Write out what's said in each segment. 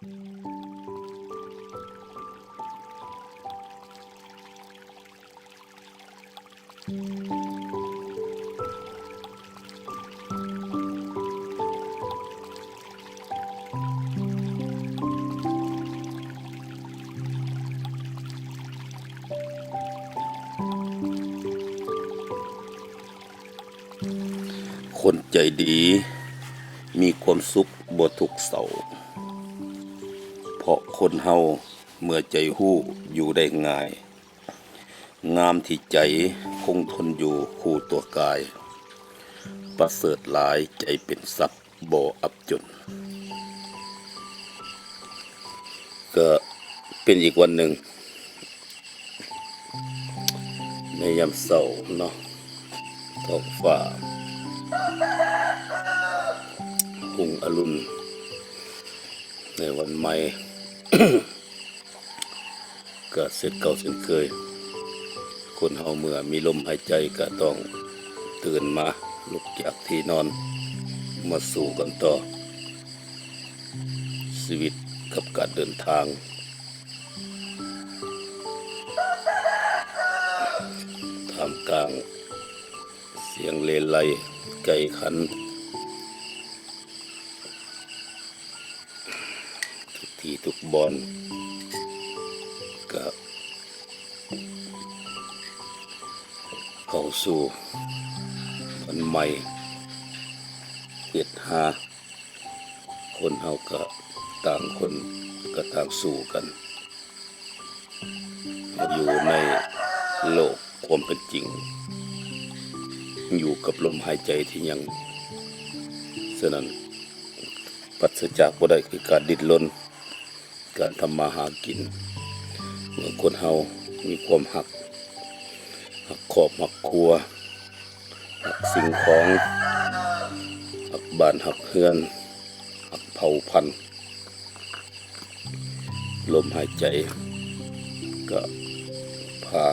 ຄົນໃຈດີມີຄວາມສຸກບໍ່ທຸກເສົ້າ, ເພາະຄົນເຮົາເມື່ອໃຈຮູ້ຢູ່ໄດ້ງ່າຍ, ງາມທີ່ໃຈຄົງທົນຢູ່ຄູ່ຕົວກາຍ, ປະເສີດຫຼາຍໃຈເປັນຊັບ ບໍ່ອັບຈົນ. ກໍເປັນອີກວັນໜຶ່ງໃນຍາມເຊົ້າເນາະ, ທ້ອງຟ້າຮຸ່ງອະລຸນໃນວັນໃໝ່. ກະເຊັ່ນເກົ່າເຊັ່ນເຄີຍ, ຄົນເຮົາເມື່ອມີລົມຫາຍໃຈກະຕ້ອງຕື່ນມາ, ລຸກຈາກທີ່ນອນ, ມາສູ້ກັນຕໍ່. ຊີວິດກັບການເດີນທາງ ທ່າມກາງສຽງເລໄລໄກ່ຂັນ ທຸກທີ່ທຸກບ່ອນ ກະເຂົ້າສູ່ວັນໃໝ່, ເຮັດຫາ ຄົນເຮົາກະຕ່າງຄົນກະຕ່າງສູ້ກັນ. ເຮົາຢູ່ໃນໂລກຄວາມເປັນຈິງ, ຢູ່ກັບລົມຫາຍໃຈທີ່ຍັງ, ສະນັ້ນ ປາສະຈາກບໍ່ໄດ້ຄືການດີ້ນລົນ, ການທຳມາຫາກິນ. ເມື່ອຄົນເຮົາມີຄວາມຮັກ, ຮັກຄອບຮັກຄົວ, ຮັກສິ່ງຂອງ, ຮັກບ້ານຮັກເຮືອນ, ຮັກເຜົ່າພັນ, ລົມຫາຍໃຈກະພາ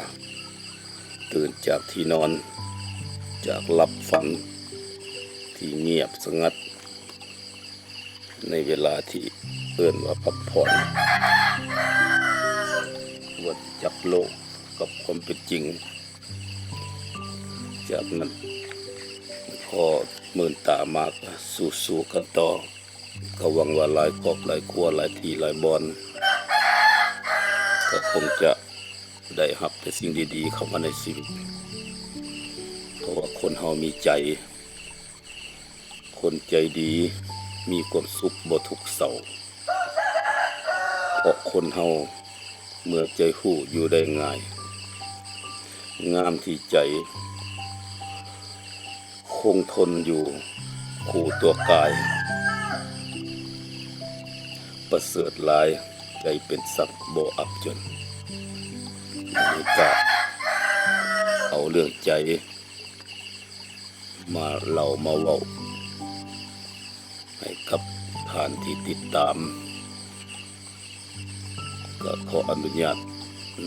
ຕື່ນຈາກທີ່ນອນ, ຈາກຫຼັບຝັນທີ່ງຽບສະຫງັດ ໃນເວລາທີ່ເອີ້ນວ່າພັກຜ່ອນ, ເວີດຈັກໂລກກັບຄວາມເປັນຈິງ. ຈາກນັ້ນ ພໍມື່ນຕາມາກະສູ້ໆກັນຕໍ່, ກະຫວັງວ່າຫຼາຍຄອບຫຼາຍຄົວ, ຫຼາຍທີ່ຫຼາຍບ່ອນ ກະຄົງຈະໄດ້ຮັບແຕ່ສິ່ງດີໆເຂົ້າມາໃນຊີວິດ, ເພາະວ່າຄົນເຮົາມີໃຈ, ຄົນໃຈດີມີຄວາມສຸກບໍ່ທຸກເສົ້າ. ເພາະຄົນເຮົາເມື່ອໃຈຮູ້ຢູ່ໄດ້ງ່າຍ, ງາມທີ່ໃຈຄົງທົນຢູ່ຄູ່ຕົວກາຍ, ປະເສີດຫຼາຍໃຈເປັນຊັບບໍ່ອັບຈົນ. ມື້ນີ້ກະເອົາເລື່ອງໃຈ ມາເລົ່າມາເວົ້າໃຫ້ກັບທ່ານທີ່ຕິດຕາມ, ກໍຂໍອະນຸຍາດ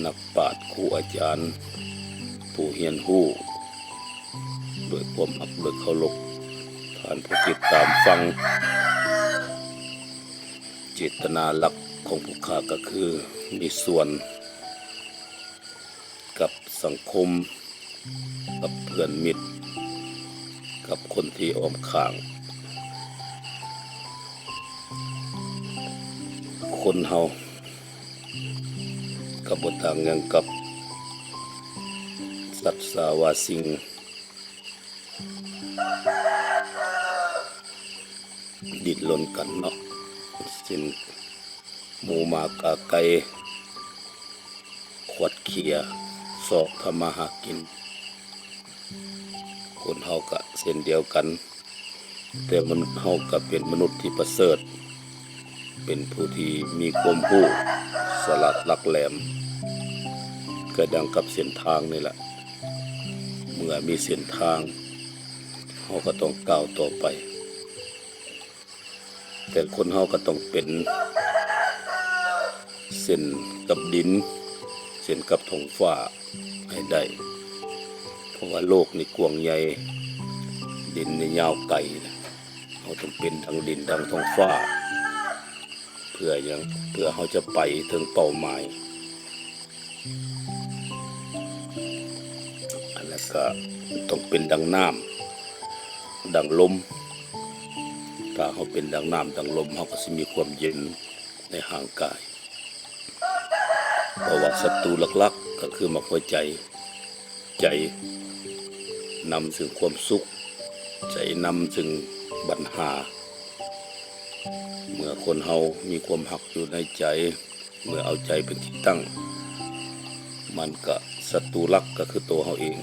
ນັກປາດ, ຄູອາຈານ, ຜູ້ຮຽນຮູ້ ດ້ວຍຄວາມຮັກ, ດ້ວຍເຄົາລົບ, ທ່ານຜູ້ຕິດຕາມຟັງ. ເຈດຕະນາຫຼັກຂອງຜູ້ຂ້າກໍຄືມີສ່ວນ ກັບສັງຄົມ, ກັບເພື່ອນມິດ, ກັບຄົນທີ່ອ້ອມຂ້າງ. ຄົນເຮົາກໍບໍ່ຕ່າງຫຍັງກັບສັດສາວາສິ່ງ ດີ້ນລົນກັນເນາະ, ເຊັ່ນ ໝູໝາກາໄກ່ ຂວັດເຂຍ ຊອກທຳມາຫາກິນ. ຄົນເຮົາກະເຊັ່ນດຽວກັນ, ແຕ່ມະນຸດເຮົາກະເປັນມະນຸດທີ່ປະເສີດ, ເປັນຜູ້ທີ່ມີຄວາມຮູ້ສະຫຼາດຫຼັກແຫຼມ, ກະດັ່ງກັບເສັ້ນທາງນີ້ລະ. ເມື່ອມີເສັ້ນທາງ, ເຮົາກະຕ້ອງກ້າວຕໍ່ໄປ. ແຕ່ຄົນເຮົາກໍຕ້ອງເປັນເຊັ່ນກັບດິນ, ເຊັ່ນກັບທ້ອງຟ້າໃຫ້ໄດ້, ເພາະວ່າໂລກນີ້ກວ້າງໃຫຍ່, ດິນນີ້ຍາວໄກ, ເຮົາຕ້ອງເປັນດັ່ງດິນ, ດັ່ງທ້ອງຟ້າ, ເ ພື່ອຫຍັງ? ເພື່ອເຮົາຈະໄປເຖິງເປົ້າໝາຍ. ອັນນັ້ນກໍຕ້ອງເປັນດັ່ງນ້ຳ ດັ່ງລົມ. ຖ້າເຮົາເປັນດັ່ງນ້ຳ ດັ່ງລົມ ເຮົາກໍຊິມີຄວາມເຢັນໃນຮ່າງກາຍ. ເພາະວ່າສັດຕູຫຼັກໆ ກໍຄືໝາກຫົວໃຈ. ໃຈນຳເຊິ່ງຄວາມສຸກ, ໃຈນຳເຊິ່ງບັນຫາ. ເມື່ອຄົນເຮົາມີຄວາມຮັກຢູ່ໃນໃຈ, ເມື່ອເອົາໃຈເປັນທີ່ຕັ້ງ, ມັນກະ ສັດຕູຫຼັກກໍຄືໂຕເຮົາເອງ.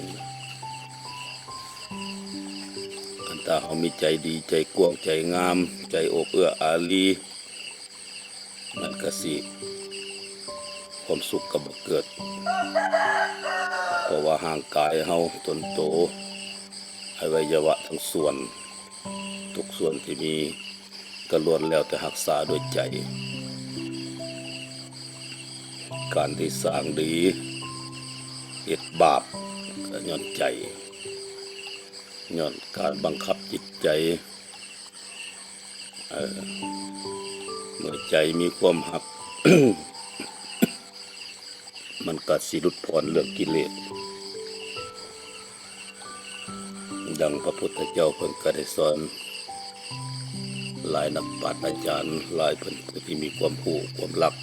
ຄັນຖ້າເຮົາມີໃຈດີ, ໃຈກວ້າງ, ໃຈງາມ, ໃຈໂອບເອື້ອອາລີ, ມັນກະຊິ ຄວາມສຸກກໍບໍ່ເກີດ. ເພາະວ່າຮ່າງກາຍເຮົາ, ຕົນໂຕ, ອະໄວຍະວະທັງສ່ວນ, ທຸກສ່ວນທີ່ມີ ກໍລ້ວນແລ້ວແຕ່ຮັກສາດ້ວຍໃຈ. ການທີ່ສ້າງດີ, ເຮັດບາບ, ກໍຍ້ອນໃຈ, ຍ້ອນການບັງຄັບຈິດໃຈ. ເອີ ເມື່ອໃຈມີຄວາມຮັກ ມັນກໍຊິຫຼຸດຜ່ອນເລື່ອງກິເລດ. ດັ່ງພະພຸດທະເຈົ້າເພິ່ນກໍໄດ້ສອນ, ຫຼາຍນັກປາດອາຈານຫຼາຍເພິ່ນ ຜູ້ທີ່ມີຄວາມຮູ້ຄວາມລັກ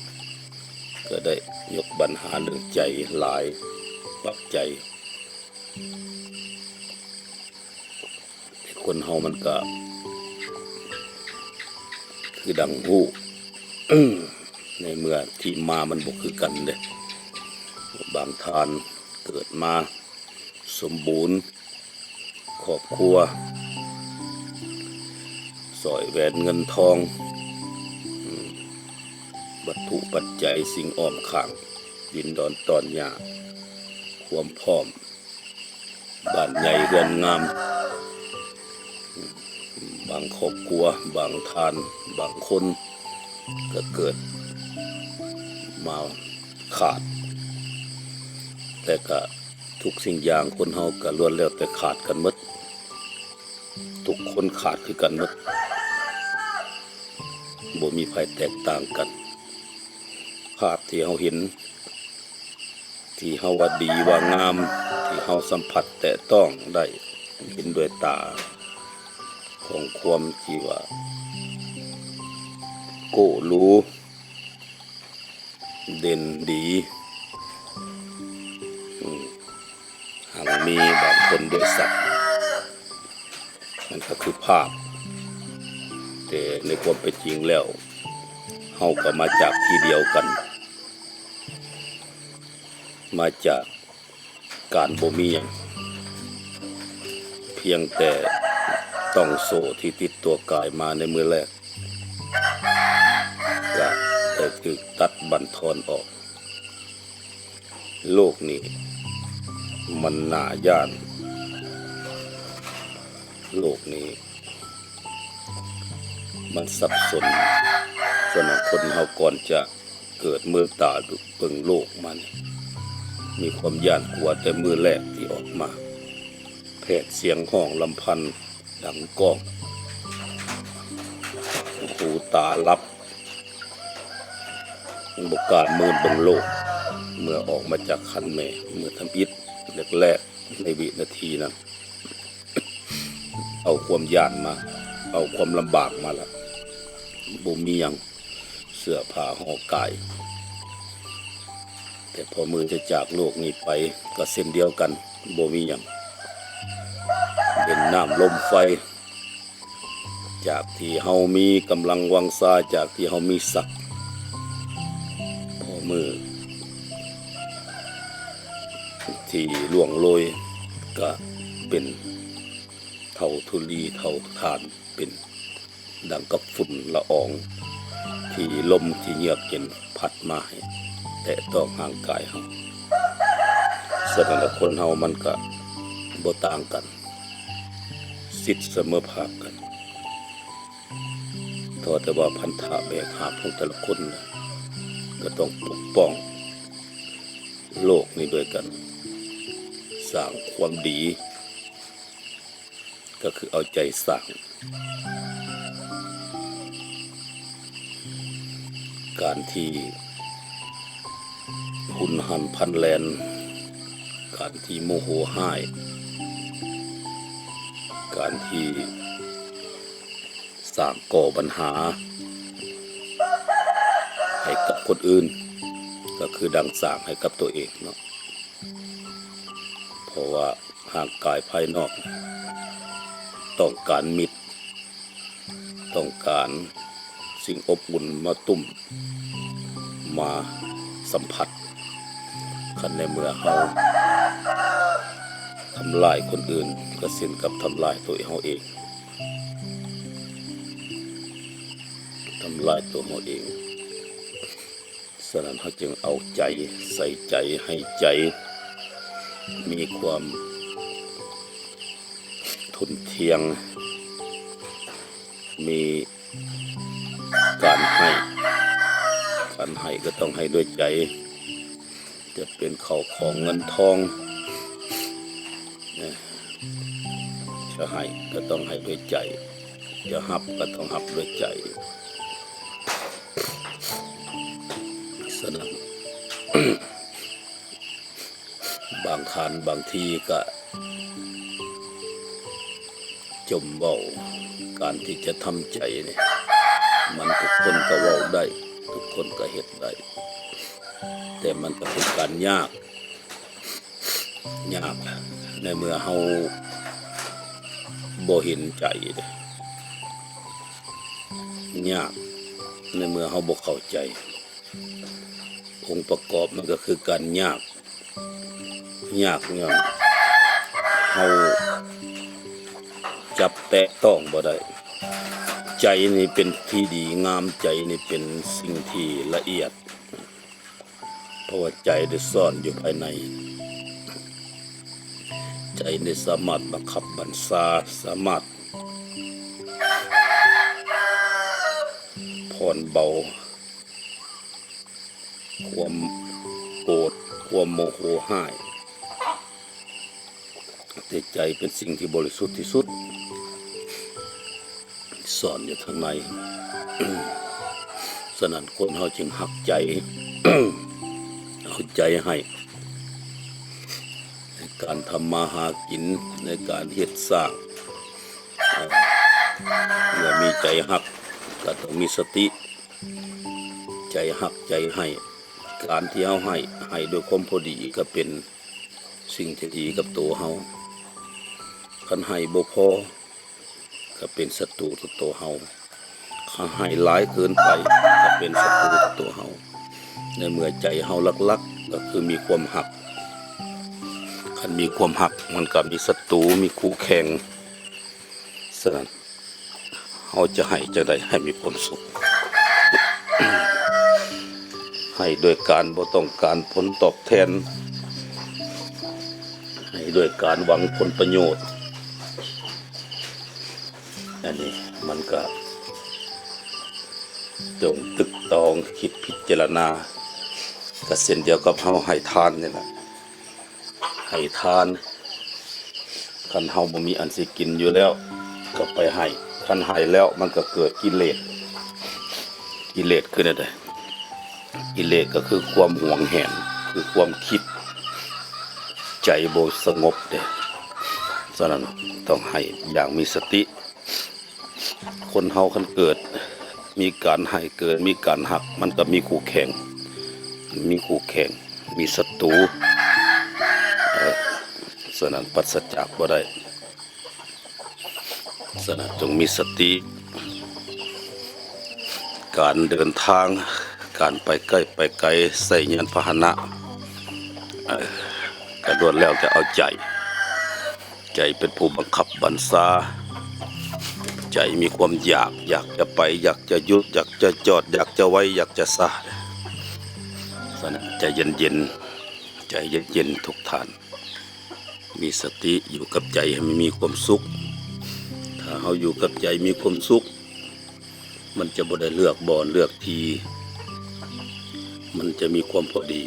ກໍໄດ້ຍົກບັນຫາເລື່ອງໃຈຫຼາຍປັບໃຈ. ແຕ່ຄົນເຮົາມັນກະຄືດັ່ງຮູ້ ໃນເມື່ອທີ່ມາມັນບໍ່ຄືກັນເດ້. ບາງທ່ານເກີດມາສົມບູນ ຄອບຄົວ ສ້ອຍແຫວນເງິນທອງ ອືມ ວັດຖຸປັດໄຈ ສິ່ງອ້ອມຂ້າງ ດິນດອນຕອນຫຍ້າ ຄວາມພ້ອມ ບ້ານໃຫຍ່ເຮືອນງາມ. ບາງຄອບຄົວ ບາງທ່ານ ບາງຄົນກໍເກີດມາຂາດ, ແຕ່ກະທຸກສິ່ງຢ່າງຄົນເຮົາກະລ້ວນແລ້ວແຕ່ຂາດກັນໝົດ. ທຸກຄົນຂາດຄືກັນໝົດ, ບໍ່ມີໃຜແຕກຕ່າງກັນ. ພາບທີ່ເຮົາເຫັນ ທີ່ເຮົາວ່າດີວ່າງາມ ທີ່ເຮົາສຳຜັດແຕະຕ້ອງໄດ້ ເຫັນດ້ວຍຕາ ຂອງຄວາມທີ່ວ່າໂກ້ຫຼູ ເດັ່ນດີ ອືມ ຮັ່ງມີບາງຄົນດ້ວຍສັດ ມັນກໍຄືພາບ, ແຕ່ໃນຄວາມເປັນຈິງແລ້ວ ເຮົາກໍມາຈາກທີ່ດຽວກັນ, ມາຈາກການບໍ່ມີຫຍັງ, ພຽງແຕ່ຕ່ອງໂສ້ທີ່ຕິດຕົວກາຍມາໃນມື້ແລກ ກໍໄດ້ຖືກຕັດບັ້ນທອນອອກ. ໂລກນີ້ມັນໜ້າຢ້ານ, ໂລກນີ້ມັນສັບສົນ, ສະນັ້ນຄົນເຮົາກ່ອນຈະເກີດເມີຕາເບິ່ງໂລກມານີ້ ມີຄວາມຢ້ານກົວແຕ່ມື້ແລກທີ່ອອກມາ. ແຜດສຽງຮ້ອງລຳພັນດັງກ້ອງ, ຫູຕາຫຼັບ, ບໍ່ກ້າເມີນເບິ່ງໂລກ ເມື່ອອອກມາຈາກຄັນແມ່ເມື່ອທຳອິດແລກໆ ໃນວິນາທີນັ້ນ ເອົາຄວາມຢ້ານມາ, ເອົາຄວາມລຳບາກມາລະ, ບໍ່ມີຫຍັງເສື້ອຜ້າຫໍ່ກາຍ. ແຕ່ພໍເມື່ອຈະຈາກໂລກນີ້ໄປກໍເຊັ່ນດຽວກັນ, ບໍ່ມີຫຍັງ ເປັນນ້ຳລົມໄຟ. ຈາກທີ່ເຮົາມີກຳລັງວັງຊາ, ຈາກທີ່ເຮົາມີສັກ, ພໍມື້ທີ່ລ່ວງໂລຍກະເປັນເຖົ້າທຸລີເຖົ້າທານ, ເປັນ ດັ່ງກັບຝຸ່ນລະອອງທີ່ລົມທີ່ເຍືອກເຢັນພັດມາໃຫ້ແຕະຕ້ອງຮ່າງກາຍເຮົາ. ສະນັ້ນລະຄົນເຮົາມັນກະບໍ່ຕ່າງກັນ, ສິດສະເໝີພາບກັນ. ເທົ່າແຕ່ວ່າພັນທະແບກຫາບຂອງແຕ່ລະຄົນນະ ກະຕ້ອງປົກປ້ອງໂລກນີ້ດ້ວຍກັນ, ສ້າງຄວາມດີ ກໍຄືເອົາໃຈສ້າງ. ການທີ່ຮຸນຮັນພລັນແລ່ນ, ການທີ່ໂມໂຫຮ້າຍ, ການທີ່ສ້າງກໍ່ບັນຫາໃຫ້ກັບຄົນອື່ນ ກໍຄືດັ່ງສ້າງໃຫ້ກັບຕົວເອງເນາະ. ເພາະວ່າຮ່າງກາຍພາຍນອກຕ້ອງການມິດ, ຕ້ອງການສິ່ງອົບອຸ່ນມາຕຸ້ມ, ມາສຳຜັດ. ຄັນໃນເມື່ອເຮົາທຳລາຍຄົນອື່ນ ກໍເຊັ່ນກັບທຳລາຍຕົວເຮົາເອງ, ທຳລາຍຕົວເຮົາເອງ. ສະນັ້ນ ເຮົາຈຶ່ງເອົາໃຈ ໃສ່ໃຈ ໃຫ້ໃຈມີຄວາມທົນທຽງ, ມີການໃຫ້. ການໃຫ້ກໍຕ້ອງໃຫ້ດ້ວຍໃຈ, ຈະເປັນເຂົ້າຂອງເງິນທອງ, ຈະໃຫ້ກໍຕ້ອງໃຫ້ດ້ວຍໃຈ, ຈະຮັບກໍຕ້ອງຮັບດ້ວຍໃຈ. ສະນັ້ນ ບາງທ່ານບາງທີກະຈົ່ມເວົ້າ, ການທີ່ຈະທຳໃຈນີ້ ມັນທຸກຄົນກະເວົ້າໄດ້, ທຸກຄົນກະເຮັດໄດ້, ແຕ່ມັນກະເປັນການຍາກ, ຍາກໃນເມື່ອເຮົາບໍ່ເຫັນໃຈເດ້, ຍາກໃນເມື່ອເຮົາບໍ່ເຂົ້າໃຈ. ອົງປະກອບມັນກໍຄືການຍາກ, ຍາກຍ້ອນເຮົາຈັບແຕະຕ້ອງບໍ່ໄດ້. ໃຈນີ້ເປັນທີ່ດີງາມ, ໃຈນີ້ເປັນສິ່ງທີ່ລະອຽດ, ເພາະວ່າໃຈໄດ້ຊ້ອນຢູ່ພາຍໃນ, ໃຈນີ້ສາມາດບັງຄັບບັນຊາ, ສາມາດ ຜ່ອນເບົາຄວາມໂກດ, ຄວາມໂມໂຫຮ້າຍ, ແຕ່ໃຈເປັນສິ່ງທີ່ບໍລິສຸດທີ່ສຸດ ສ້ອນຢູ່ທາງໃນ. ສະນັ້ນ ຄົນເຮົາຈຶ່ງຮັກໃຈ, ເອົາໃຈໃຫ້ ໃນການທຳມາຫາກິນ, ໃນການເຮັດສ້າງ. ເມື່ອມີໃຈຮັກ ກໍຕ້ອງມີສະຕິ, ໃຈຮັກໃຈໃຫ້. ການທີ່ເຮົາໃຫ້, ໃຫ້ດ້ວຍຄວາມພໍດີ ກໍເປັນສິ່ງທີ່ດີກັບໂຕເຮົາ. ຄັນໃຫ້ບໍ່ພໍ ກໍເປັນສັດຕູຕໍ່ໂຕເຮົາ. ຄັນໃຫ້ຫຼາຍເກີນໄປ ກໍເປັນສັດຕູຕໍ່ໂຕເຮົາ. ໃນເມື່ອໃຈເຮົາຫຼັກໆ ກໍຄືມີຄວາມຮັກ, ຄັນມີຄວາມຮັກ ມັນກໍມີສັດຕູ, ມີຄູ່ແຂ່ງ. ສະນັ້ນ ເຮົາຈະໃຫ້ຈັ່ງໃດໃຫ້ມີຄວາມສຸກ? ໃຫ້ໂດຍການບໍ່ຕ້ອງການຜົນຕອບແທນ, ໃຫ້ໂດຍການຫວັງຜົນປະໂຫຍດ. ອັນນີ້ມັນກະຈົ່ງຕຶກຕອງຄິດພິຈາລະນາ, ກະເຊັ່ນດຽວກັບເຮົາໃຫ້ທານນີ້ລະ. ໃຫ້ທານ, ຄັນເຮົາບໍ່ມີອັນຊິກິນຢູ່ແລ້ວ ກໍໄປໃຫ້, ຄັນໃຫ້ແລ້ວມັນກໍເກີດກິເລດ. ກິເລດຄືແນວໃດ? ກິເລດກໍຄືຄວາມຫວງແຫນ, ຄືຄວາມຄິດ, ໃຈບໍ່ສະຫງົບເດ້. ສະນັ້ນ ຕ້ອງໃຫ້ຢ່າງມີສະຕິ. ຄົນເຮົາຄັນເກີດມີການໃຫ້, ເກີດມີການຮັກ, ມັນກໍມີຄູ່ແຂ່ງ, ມີຄູ່ແຂ່ງ, ມີສັດຕູ. ເອີ ສະນັ້ນ ປັດສະຈາກບໍ່ໄດ້. ສະນັ້ນ ຈົ່ງມີສະຕິ. ການເດີນທາງ, ການໄປໃກ້ໄປໄກ, ໃຊ້ຍານພາຫະນະ, ເອີ ກໍລ້ວນແລ້ວແຕ່ເອົາໃຈ. ໃຈເປັນຜູ້ບັງຄັບບັນຊາ, ໃຈມີຄວາມຢາກ, ຢາກຈະໄປ, ຢາກຈະຢຸດ, ຢາກຈະຈອດ, ຢາກຈະໄວ, ຢາກຈະຊ້າ. ສະນັ້ນ ໃຈເຢັນໆ, ໃຈເຢັນໆ ທຸກທ່ານ. ມີສະຕິ, ຢູ່ກັບໃຈໃຫ້ມັນມີຄວາມສຸກ. ຖ້າເຮົາຢູ່ກັບໃຈມີຄວາມສຸກ, ມັນຈະບໍ່ໄດ້ເລືອກບ່ອນເລືອກທີ່, ມັນຈະມີຄວາມພໍດີ.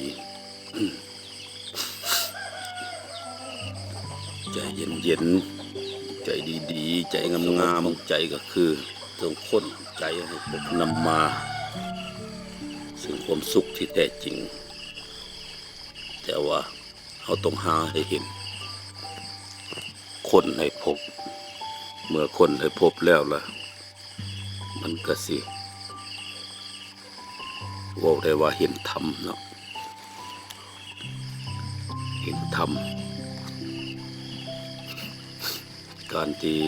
ໃຈເຢັນໆ, ໃຈດີໆ, ໃຈງາມໆ, ໃຈກໍຄືຕ້ອງຄົ້ນໃຈໃຫ້ພົບ. ນຳມາ ຊຶ່ງຄວາມສຸກທີ່ແທ້ຈິງ, ແຕ່ວ່າເຮົາຕ້ອງຫາໃຫ້ເຫັນ, ຄົ້ນໃຫ້ພົບ. ເມື່ອຄົ້ນໃຫ້ພົບແລ້ວລະ ມັນກະຊິເວົ້າໄດ້ວ່າເຫັນທຳເນາະ, ເຫັນທຳ. ການທີ່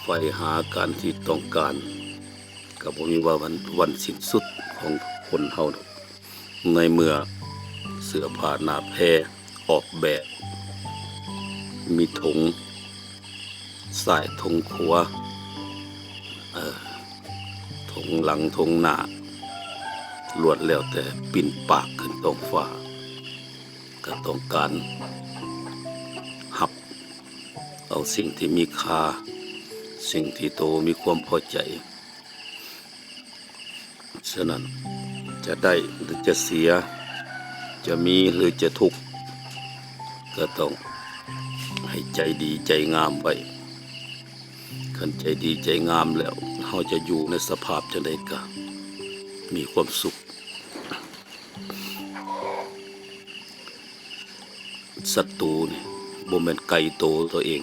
ໃຝ່ຫາ, ການທີ່ຕ້ອງການ ກໍບໍ່ມີວ່າວັນ, ວັນສິ້ນສຸດຂອງຄົນເຮົາດອກ. ໃນເມື່ອເສື້ອຜ້າໜ້າແພອອກແບບ ມີຖົງຊ້າຍຖົງຂວາ, ເອີ, ຖົງຫຼັງຖົງໜ້າ, ລ້ວນແລ້ວແຕ່ປິ່ນປາກຂຶ້ນທ້ອງຟ້າ, ກໍຕ້ອງການຮັບເອົາສິ່ງທີ່ມີຄ່າ, ສິ່ງທີ່ໂຕມີຄວາມພໍໃຈ. ສະນັ້ນ ຈະໄດ້ຫຼືຈະເສຍ, ຈະມີຫຼືຈະທຸກ, ກໍຕ້ອງໃຫ້ໃຈດີໃຈງາມໄວ້. ຄັນໃຈດີໃຈງາມແລ້ວ, ເຮົາຈະຢູ່ໃນສະພາບຈັ່ງໃດກໍມີຄວາມສຸກ. ສັດຕູນີ້ບໍ່ແມ່ນໄກໂຕຕົວເອງ,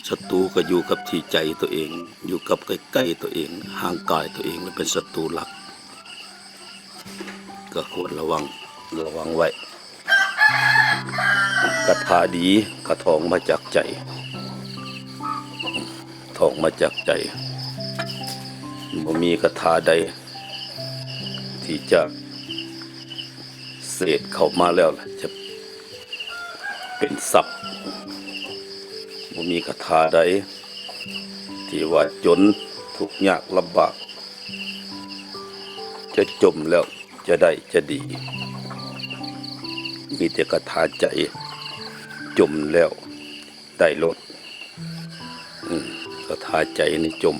ສັດຕູກໍຢູ່ກັບທີ່ໃຈຕົວເອງ, ຢູ່ກັບໃກ້ໆຕົວເອງ, ຮ່າງກາຍຕົວເອງ ແລະ ເປັນສັດຕູຫຼັກ. ກໍຄວນລະວັງ, ລະວັງໄວ້. ຄາຖາດີກໍທ່ອງມາຈາກໃຈ, ທ່ອງມາຈາກໃຈ. ບໍ່ມີຄາຖາໃດທີ່ຈະ ເສດເຂົ້າມາແລ້ວລະຈະເປັນຊັບ. ບໍ່ມີຄາຖາໃດທີ່ວ່າຈົນ, ທຸກຍາກລຳບາກ, ຈະຈົ່ມແລ້ວຈະໄດ້ຈະດີ. ມີແຕ່ຄາຖາໃຈ, ຈົ່ມແລ້ວ ໄດ້ໂລດ. ອືມ ຄາຖາໃຈນີ້ຈົ່ມ,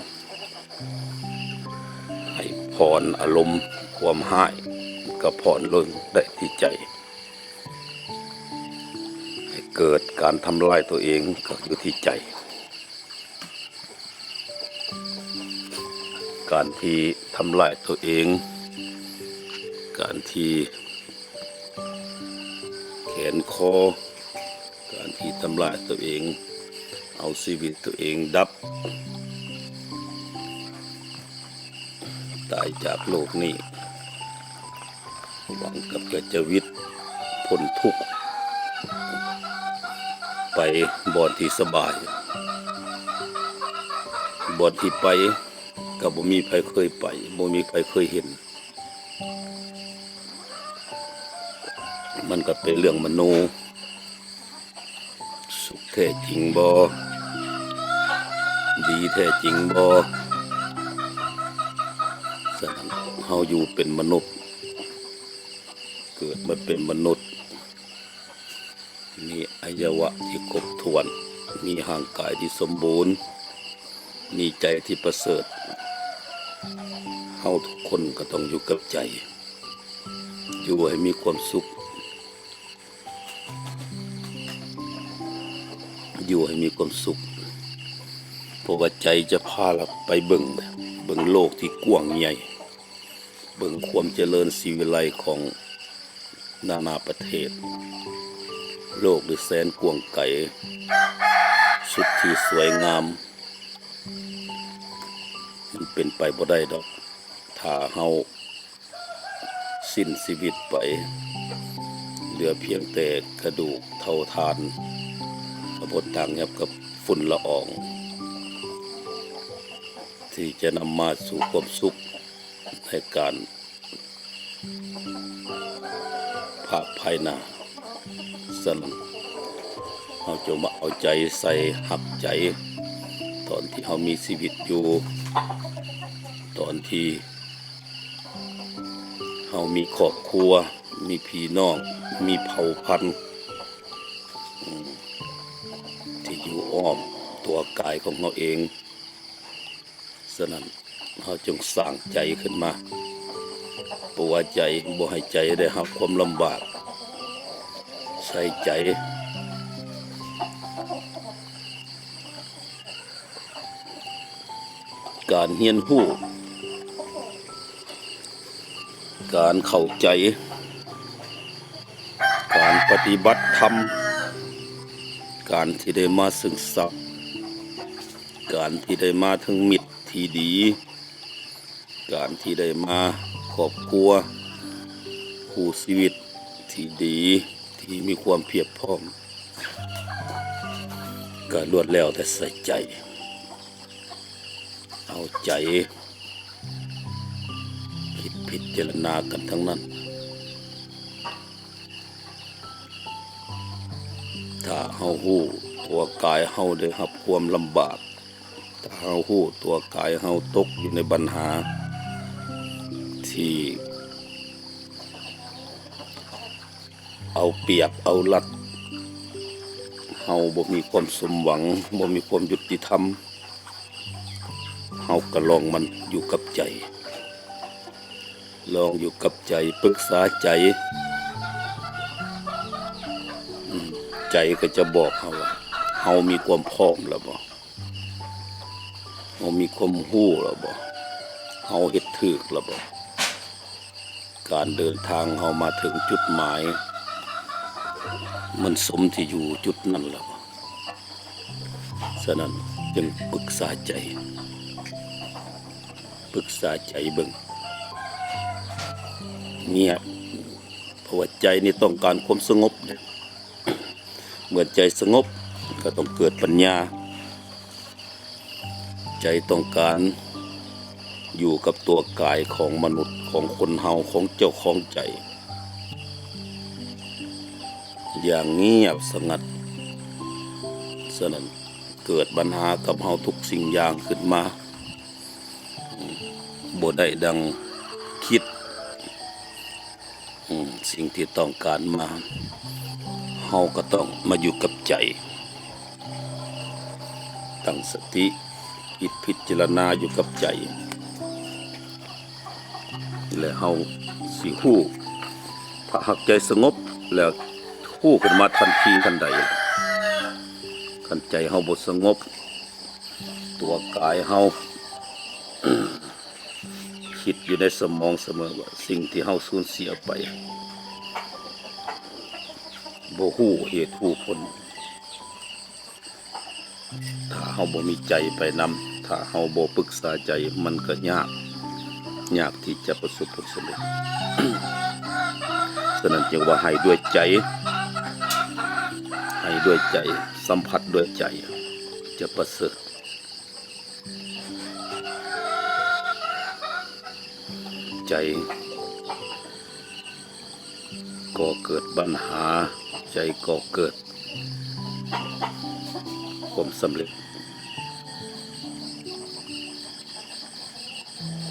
ໃຫ້ຜ່ອນອາລົມຄວາມຮ້າຍ ກໍຜ່ອນລົງໄດ້ທີ່ໃຈ, ໃຫ້ເກີດການທຳລາຍຕົວເອງກໍຢູ່ທີ່ໃຈ. ການທີ່ທຳລາຍຕົວເອງ, ການທີ່ແຂນຄໍ, ການທີ່ທຳລາຍຕົວເອງ, ເອົາຊີວິດຕົວເອງດັບ, ຕາຍຈາກໂລກນີ້, ຫວັງກັບຈະ, ຈະຫວິດພົ້ນທຸກໄປບ່ອນທີ່ສະບາຍ, ບ່ອນທີ່ໄປກໍບໍ່ມີໃຜເຄີຍໄປ, ບໍ່ມີໃຜເຄີຍເຫັນ. ມັນກໍເປັນເລື່ອງມະໂນ, ສຸກແທ້ຈິງບໍ່? ດີແທ້ຈິງບໍ່? ສະນັ້ນ ເຮົາຢູ່ເປັນມະນຸດ, ເກີດມາເປັນມະນຸດ, ມີອາຍະວະທີ່ຄົບຖ້ວນ, ມີຮ່າງກາຍທີ່ສົມບູນ, ມີໃຈທີ່ປະເສີດ. ເຮົາທຸກຄົນກໍຕ້ອງຢູ່ກັບໃຈ, ຢູ່ໃຫ້ມີຄວາມສຸກ, ຢູ່ໃຫ້ມີຄວາມສຸກ, ເພາະວ່າໃຈຈະພາເຮົາໄປເບິ່ງ, ເບິ່ງໂລກທີ່ກວ້າງໃຫຍ່. ເບິ່ງຄວາມຈະເລີນສີວິໄລຂອງນານາປະເທດ, ໂລກທີ່ແສນກວ້າງໄກ, ສຸດທີ່ສວຍງາມ. ມັນເປັນໄປບໍ່ໄດ້ດອກ, ຖ້າເຮົາສິ້ນຊີວິດໄປ, ເຫຼືອພຽງແຕ່ກະດູກເຖົ້າຖານ, ກະບົດທາງຫຍັບກັບຝຸ່ນລະອອງ ທີ່ຈະນຳມາສູ່ຄວາມສຸກໃນການພາກພາຍໜ້າ. ສະນັ້ນ ເຮົາຈົ່ງມາເອົາໃຈໃສ່, ຮັກໃຈ ຕອນທີ່ເຮົາມີຊີວິດຢູ່, ຕອນທີ່ເຮົາມີຄອບຄົວ, ມີພີ່ນ້ອງ, ມີເຜົ່າພັນ ອືມ ທີ່ຢູ່ອ້ອມຕົວກາຍຂອງເຮົາເອງ. ສະນັ້ນ ເຮົາຈົ່ງສ້າງໃຈຂຶ້ນມາ, ປົວໃຈ, ບໍ່ໃຫ້ໃຈໄດ້ຮັບຄວາມລຳບາກ, ໃສ່ໃຈ. ການຮຽນຮູ້ ກ ການເຂົ້າໃຈ, ການປະຕິບັດທຳ, ການທີ່ໄດ້ມາເຊິ່ງຊັບ, ການທີ່ໄດ້ມາເຖິງມິດທີ່ດີ, ການທີ່ໄດ້ມາຄອບຄົວຄູ່ຊີວິດທີ່ດີ, ທີ່ມີຄວາມພຽບພ້ອມ, ກໍລ້ວນແລ້ວແຕ່ໃສ່ໃຈ, ເອົາໃຈ ຄິດພິຈາລະນາກັນທັງນັ້ນ. ຖ້າເຮົາຮູ້ຕົວກາຍເຮົາໄດ້ຮັບຄວາມລຳບາກ, ຖ້າເຮົາຮູ້ຕົວກາຍເຮົາຕົກຢູ່ໃນບັນຫາທີ່ເອົາປຽບເອົາລັດ, ເຮົາບໍ່ມີຄວາມສົມຫວັງ, ບໍ່ມີຄວາມຍຸຕິທຳ, ເຮົາກໍລອງມັນຢູ່ກັບໃຈ, ລອງຢູ່ກັບໃຈ, ປຶກສາໃຈ, ອືມ, ໃຈກໍຈະບອກເຮົາວ່າ ເຮົາມີຄວາມພ້ອມແລ້ວບໍ່? ເຮົາມີຄວາມຮູ້ແລ້ວບໍ່? ເຮົາເຮັດຖືກແລ້ວບໍ່? ການເດີນທາງເຮົາມາເຖິງຈຸດໝາຍ ມັນສົມທີ່ຢູ່ຈຸດນັ້ນແລ້ວບໍ່? ສະນັ້ນຈຶ່ງປຶກສາໃຈ, ປຶກສາໃຈເບິ່ງ, ງຽບ, ເພາະວ່າໃຈນີ້ຕ້ອງການຄວາມສະຫງົບເດ້. ເມື່ອໃຈສະຫງົບກໍຕ້ອງເກີດປັນຍາ. ໃຈຕ້ອງການຢູ່ກັບຕົວກາຍຂອງມະນຸດ, ຂອງຄົນເຮົາ, ຂອງເຈົ້າຂອງໃຈ ຢ່າງງຽບສະຫງັດ. ສະນັ້ນເກີດບັນຫາກັບເຮົາທຸກສິ່ງຢ່າງຂຶ້ນມາ ບໍ່ໄດ້ດັ່ງຄິດ, ສິ່ງທີ່ຕ້ອງການມາ, ເຮົາກໍຕ້ອງມາຢູ່ກັບໃຈ, ຕັ້ງສະຕິ, ຄິດພິຈາລະນາຢູ່ກັບໃຈ, ແລະ ເຮົາຊິຮູ້. ຖ້າຫາກໃຈສະຫງົບແລ້ວ ຮູ້ຂຶ້ນມາທັນທີທັນໃດ. ຄັນໃຈເຮົາບໍ່ສະຫງົບ, ຕົວກາຍເຮົາຄິດຢູ່ໃນສະໝອງສະເໝີວ່າສິ່ງທີ່ເຮົາສູນເສຍໄປ ບໍ່ຮູ້ເຫດຮູ້ຜົນ. ຖ້າເຮົາບໍ່ມີໃຈໄປນຳ, ຖ້າເຮົາບໍ່ປຶກສາໃຈ, ມັນກໍຍາກ, ຍາກທີ່ຈະປະສົບຜົນສຳເລັດ. ສະນັ້ນຈຶ່ງວ່າໃຫ້ດ້ວຍໃຈ, ໃຫ້ດ້ວຍໃຈ, ສຳຜັດດ້ວຍໃຈ ຈະປະເສີດ. ໃຈກໍເກີດບັນຫາ, ໃຈກໍເກີດຄວາມສຳເລັດ.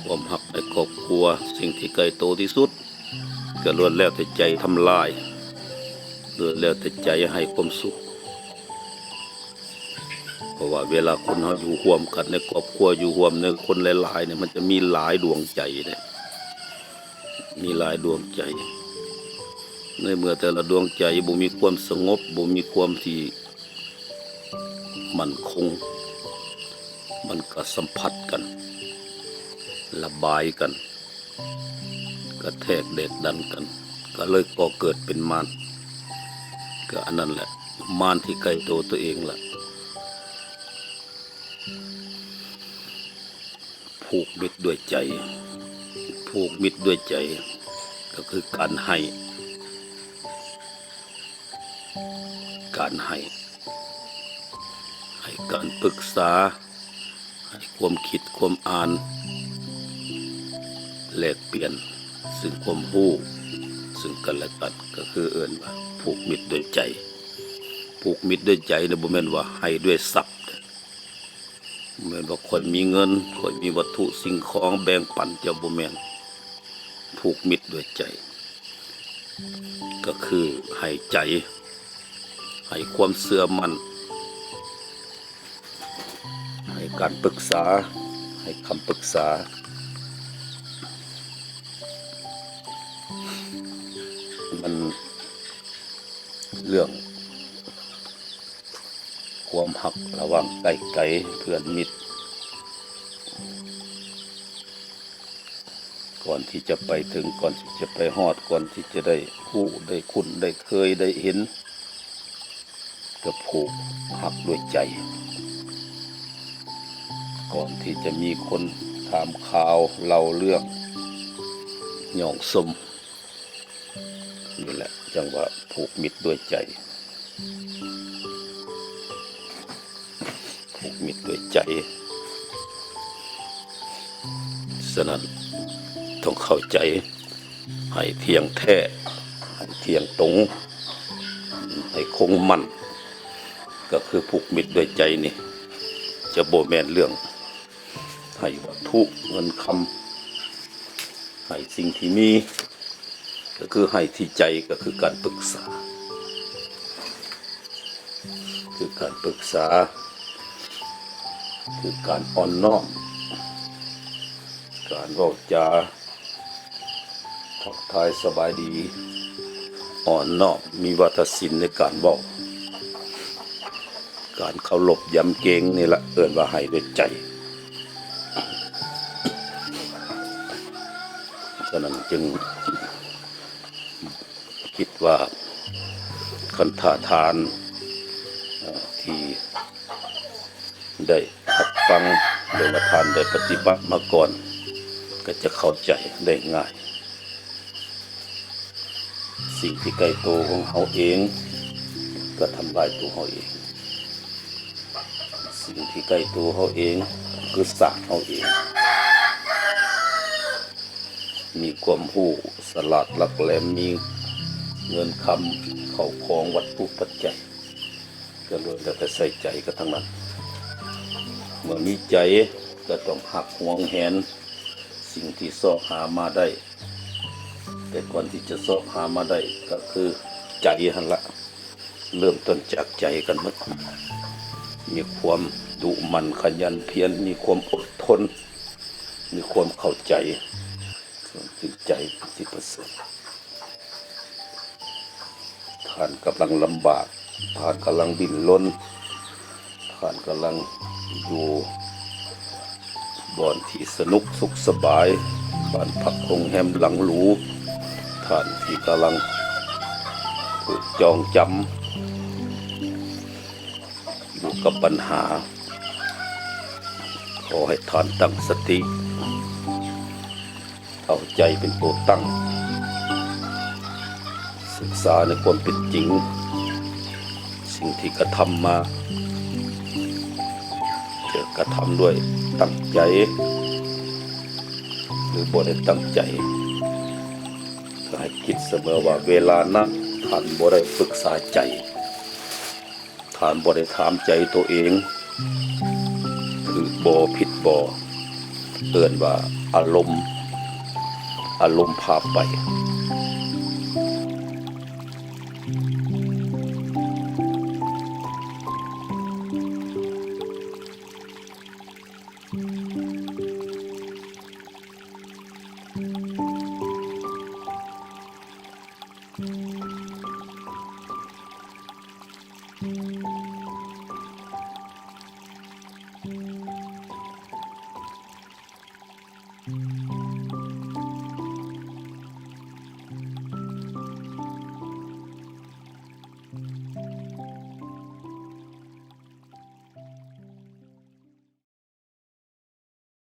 ຄວາມຮັກໃນຄອບຄົວ, ສິ່ງທີ່ໃກ້ໂຕທີ່ສຸດ ກໍລ້ວນແລ້ວແຕ່ໃຈທຳລາຍ, ລ້ວນແລ້ວແຕ່ໃຈໃຫ້ຄວາມສຸກ. ເພາະວ່າເວລາຄົນເຮົາຢູ່ຮ່ວມກັນໃນຄອບຄົວ, ຢູ່ຮ່ວມໃນຄົນຫຼາຍໆນີ້, ມັນຈະມີຫຼາຍດວງໃຈເດ້, ມີຫຼາຍດວງໃຈ. ໃນເມື່ອແຕ່ລະດວງໃຈບໍ່ມີຄວາມສະຫງົບ, ບໍ່ມີຄວາມທີ່ໝັ້ນຄົງ, ມັນກໍສຳຜັດກັນ, ລະບາຍກັນ, ກະແທກແດກດັນກັນ, ກໍເລີຍກໍ່ເກີດເປັນມານ. ກໍອັນນັ້ນແຫຼະ, ມານທີ່ໃກ້ໂຕຕົວເອງລະ. ຜູກມິດດ້ວຍໃຈ, ຜູກມິດດ້ວຍໃຈ ກໍຄືການໃຫ້, ການໃຫ້, ໃຫ້ການປຶກສາ, ໃຫ້ຄວາມຄິດຄວາມອ່ານ, ແລກປ່ຽນເຊິ່ງຄວາມຮູ້ເຊິ່ງກັນແລະກັນ, ກໍຄືເອີ້ນວ່າຜູກມິດດ້ວຍໃຈ. ຜູກມິດດ້ວຍໃຈນະ ບໍ່ແມ່ນວ່າໃຫ້ດ້ວຍຊັບເດ້. ບໍ່ແມ່ນວ່າຂ້ອຍມີເງິນ, ຂ້ອຍມີວັດຖຸສິ່ງຂອງແບ່ງປັນເຈົ້າ, ບໍ່ແມ່ນ. ຜູກມິດດ້ວຍໃຈ ກໍຄືໃຫ້ໃຈ, ໃຫ້ຄວາມເຊື່ອໝັ້ນ, ໃຫ້ການປຶກສາ, ໃຫ້ຄຳປຶກສາ. ມັນເລື່ອງ ຄວາມຮັກລະຫວ່າງໃກ້ໄກ, ເພື່ອນມິດ, ກ່ອນທີ່ຈະໄປເຖິງ, ກ່ອນທີ່ຈະໄປຮອດ, ກ່ອນທີ່ຈະໄດ້ຮູ້, ໄດ້ຄຸ້ນ, ໄດ້ເຄີຍ, ໄດ້ເຫັນ, ກໍຜູກຮັກດ້ວຍໃຈ. ກ່ອນທີ່ຈະມີຄົນຖາມຂ່າວ, ເລົ່າເລື່ອງ, ຍ້ອງຊົມ, ນີ້ແຫຼະ ຈັ່ງວ່າຜູກມິດດ້ວຍໃຈ. ຜູກມິດດ້ວຍໃຈ. ສະນັ້ນ, ຕ້ອງເຂົ້າໃຈໃຫ້ທ່ຽງແທ້, ໃຫ້ທ່ຽງຕົງ, ໃຫ້ຄົງໝັ້ນ. ກໍຄືຜູກມິດດ້ວຍໃຈນີ້ ຈະບໍ່ແມ່ນເລື່ອງໃຫ້ວັດຖຸເງິນຄຳ, ໃຫ້ສິ່ງທີ່ມີ, ກໍຄືໃຫ້ທີ່ໃຈ, ກໍຄືການປຶກສາ, ຄືການປຶກສາ, ຄືການອ່ອນນ້ອມ, ການເວົ້າຈາ ທັກທາຍສະບາຍດີ, ອ່ອນນ້ອມ, ມີວາທະສິນໃນການເວົ້າ, ການເຄົາລົບຢຳເກງ, ນີ້ລະເອີ້ນວ່າໃຫ້ດ້ວຍໃຈ. ສະນັ້ນຈຶ່ງຄິດວ່າ ຄັນຖ້າທ່ານ ເອີ ທີ່ ໄດ້ຮັບຟັງ ຫຼືວ່າທ່ານໄດ້ປະຕິບັດມາກ່ອນ ກໍຈະເຂົ້າໃຈໄດ້ງ່າຍ. ສິ່ງທີ່ໃກ້ໂຕຂອງເຮົາເອງ ກໍທຳລາຍໂຕເຮົາເອງ, ສິ່ງທີ່ໃກ້ໂຕເຮົາເອງ ຄືສ້າງເຮົາເອງ. ມີຄວາມຮູ້ສະຫຼາດຫຼັກແຫຼມ, ມີເງິນຄຳເຂົ້າຂອງວັດຖຸປັດໄຈ ກໍລ້ວນແລ້ວແຕ່ໃສ່ໃຈກັນທັງນັ້ນ. ເມື່ອມີໃຈກໍຕ້ອງຮັກຫວງແຫນສິ່ງທີ່ຊອກຫາມາໄດ້, ແຕ່ກ່ອນທີ່ຈະຊອກຫາມາໄດ້ກໍຄືໃຈຫັ້ນລະ. ເລີ່ມຕົ້ນຈາກໃຈກັນໝົດ. ມີຄວາມດຸໝັ່ນຂະຫຍັນພຽນ, ມີຄວາມອົດທົນ, ມີຄວາມເຂົ້າໃຈ, ຄືໃຈທີ່ປະເສີດ. ທ່ານກຳລັງລຳບາກ, ທ່ານກຳລັງດີ້ນລົນ, ທ່ານກຳລັງຢູ່ບ່ອນທີ່ສະໜຸກສຸກສະບາຍ, ບ້ານພັກໂຮງແຮມຫຼັງຫຼູ, ທ່ານທີ່ກຳລັງຖືກຈອງຈຳຢູ່ກັບບັນຫາ, ຂໍໃຫ້ທ່ານຕັ້ງສະຕິ. ເອົາໃຈເປັນໂຕຕັ້ງ, ສຶກສາໃນຄວາມເປັນຈິງ, ສິ່ງທີ່ກະທຳມາ ຈະກະທຳດ້ວຍຕັ້ງໃຈ ຫຼືບໍ່ໄດ້ຕັ້ງໃຈ, ກໍໃຫ້ຄິດສະເໝີວ່າເວລານັ້ນທ່ານບໍ່ໄດ້ປຶກສາໃຈ. ທ່ານບໍ່ໄດ້ຖາມໃຈໂຕເອງ ຖືກບໍ່ ຜິດບໍ່, ເອີ້ນວ່າອາລົມ, ອາລົມພາໄປ.